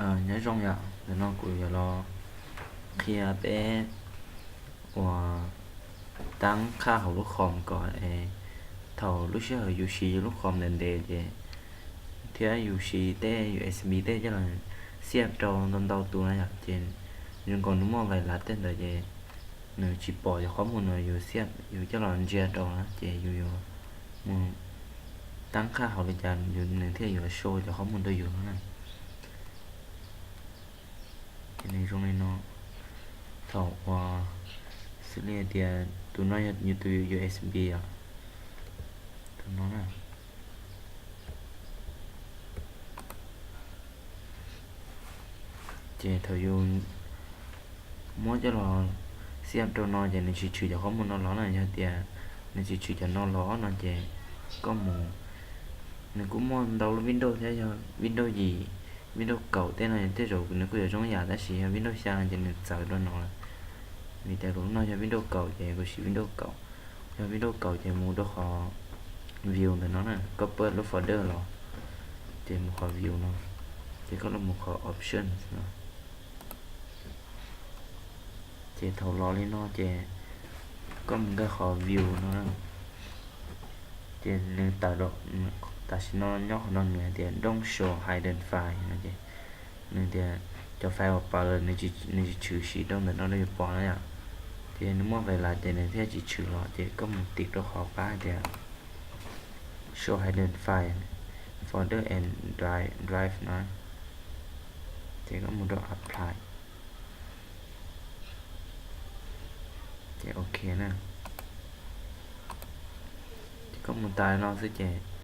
Nyob zoo yom, ntawm no kuv yuav los qhia peb uas tab qhaj hauv lub qhom kom thaum lub sij hawm yus siv yus lub qhom ntev ntev ces thiab yus siv tej U S B tej coj los xiab rau ntau ntau tus na yom, ces zoo nkaus nws muaj vais lav tej ntawd ces nws tsis pom cov qhob muag no yus xiab yus coj los ntsia rau na, ces yus yuav mus tab qhaj hauv li cas nws thiaj yuav show cov qhob muag rau yus no na. Ces nws zoo li no, thaum uas xws li hais tias tus no yog yus tus U S B os, tus no na. Ces thaum yus muab coj los xiab rau no ces nws tsis tshwm cov qhob muag no los na. Yog tias nws tsis tshwm cov no los no ces koj mus, nws kuj muaj ntau lub Windows thiab, yog Windows yim, Windows kaum tej no tej zaum nws kuj yuav zoo yam, tab sis yog Windows xya no ces nws txawv rau no lawm. Vim tias kuv lub no yog Windows kaum ces kuv siv Windows kaum. Yog Windows kaum ces mus rau qhov View ntawm no na, koj pab lub folder los, ces mus qhov View no, ces koj los mus qhov Options no. Ces thaum los li no ces koj mus nkag qhov View no, ces nws tawm, tam sim no nyob qhov no nws hais tias Don't show hidden file no ces nws tias cov file uas pom lawm nws tsis tshwm sim rau ntawm no rau yus pom na yom. Ces nws muaj vais lav ces nws thiaj tsis tshwm los, ces koj mus tim rau qhov pab hais tias Show hidden file, folder and drive no, ces koj mus rau Apply, ces OK na. Ces koj mus tas li no xwb ces